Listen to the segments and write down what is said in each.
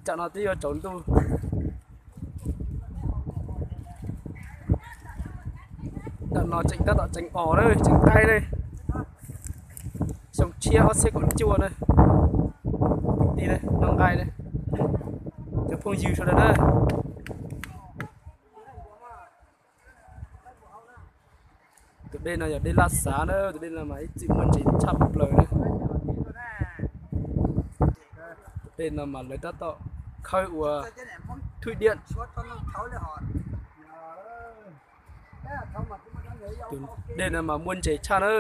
Tsam no twb yuav tsaus ntuj. Ntawm no tseem tab tom tseem os na, tseem qaib na. Xyoo tshiab ob txhiab kaum cuaj na. Kwv tij noj nqaij na, cov phooj ywg sawv daws na. Tus dej no yog dej Laj Xav na, tus dej no mas ib txwm muaj ntses tshaj plaws na. Tus dej no mas lawv tab tom khawb ua thwj diam. Tus dej no mas muaj ntses tshaj na.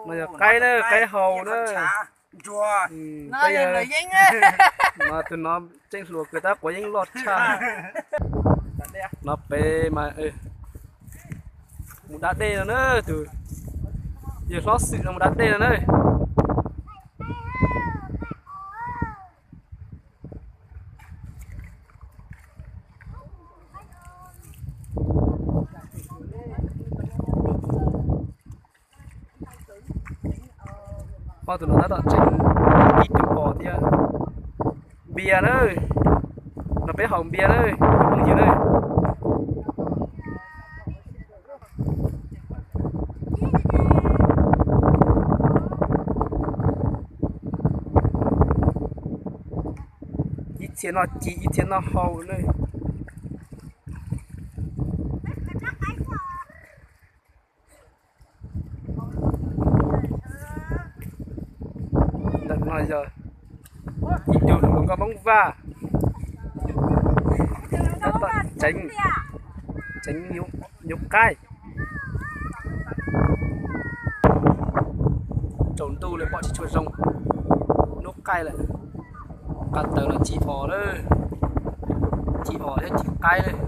No yog qaib na, qaib hau na. Mas tus no tseem hluas kawg tab quav yeeb loj tshaj. No pem mas mus da dej no na, tus yawg hlob Xwm no mus da dej no na. Ob tug no tab tom tseem ib tug os thiab. Npias na, no peb haus npias na, phooj ywg na. Ib txhia noj ci ib txhia noj hau na. Ntawm no yog ib tug hluas nkauj Hmoob Vaj, tab tom tseev, tseev nyuj qaij. Tsaus ntuj lawm pom tsis tshua zoo, hnub qaij lawm. Qab taws los ci os lawm, ci os thiab ci qaib lawm.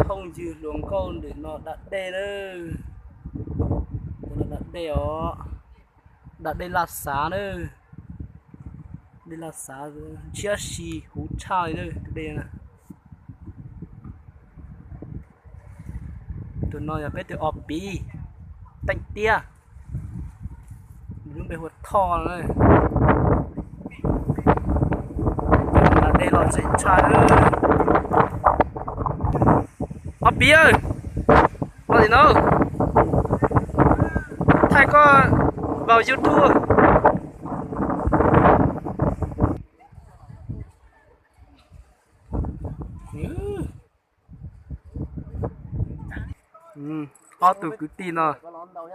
Phooj ywg hluas nkauj ntawm no da dej na, da dej os, da dej Laj Xav na, dej Laj Xav ntshiab si huv tshaj li na tus dej na. Tus no yog peb tus os piv, Teej Tiab, lub npe hu ua Thoj no. Da dej los zem tshaj. Os piv, los tim no, thaij koj vào YouTube. Ob tug kwv tij no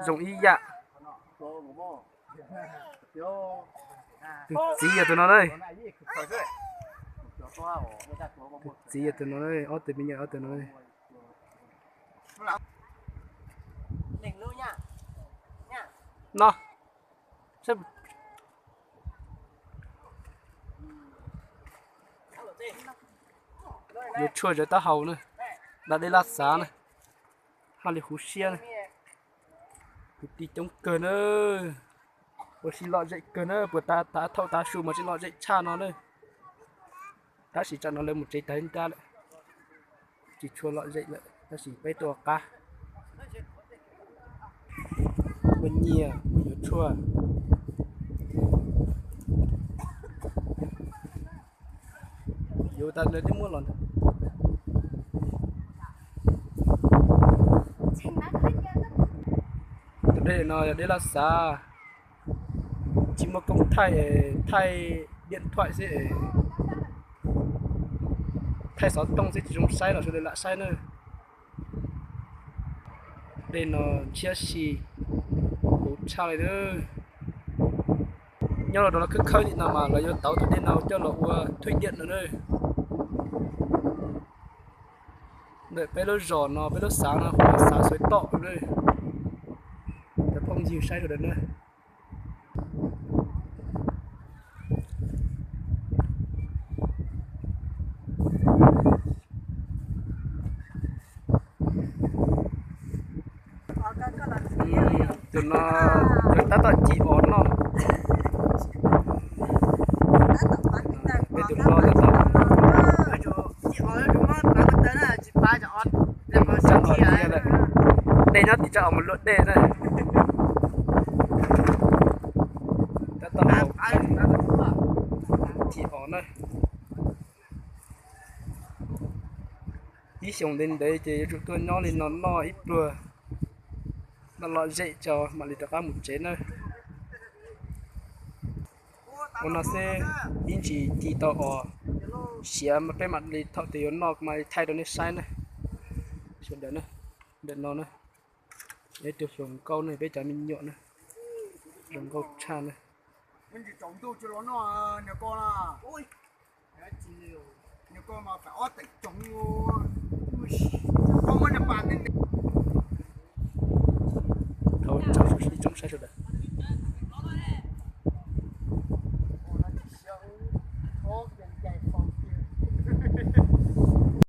zoo ib yam. Tus txiv yog tus no na. Tus txiv yog tus no na, ob tug me nyuam ob tug no. No, yuav tshuaj zawv taub hau na, da dej Laj Xav na, haj li huv siab na. Kwv tij coob kawg na, ua si lom zem kawg na, puas tas tav thauj tav su mas tsis lom zem tshaj no na. Tab sis tsam no lawv mus tsev tag nrab lawm, tsis tshua lom zem lawm, tab sis peb tuaj qab. Muaj nyiaj mus yuav tshuaj. Yuav tas lawv twb muab los. Tus dej no yog dej Laj Xav, tsis muaj koob thaij, thaij điện thoại xwb, thaij xov tooj xwb tsis zoo saib los sawv daws lam saib na. Dej no ntshiab si huv tshaj li na. Nyob rau lawv khawb khawb li no mas lawv yuav tauv tus dej no coj los ua thwj diam no na. Ntawm peb lub zos no, peb lub xav no hu ua xav Xuav Tom na. Cov phooj ywg saib sawv daws na. Tus no yog tab tom ci os noj. Peb tus hlob tab tom Tsab os tiag lawm. Dej nyob tim tsab os mus luaj dej na. Tab tom thim os na. Ib xyoos ntev ntev ces yuav tsum tuaj nyob li no noj ib pluag, noj lom zem tso mam li rov qab mus tsev na. Ua no xwb, ib ntsis ci tau os siav mas peb mam li thaum twg yuav noj mas li thaij rau nej saib na. Sawv daws na, ntawm no na, ib tug hluas nkauj ne, peb cov me nyuam na, zoo nkauj tshaj na. Tau ib tsoom saib sawv daws.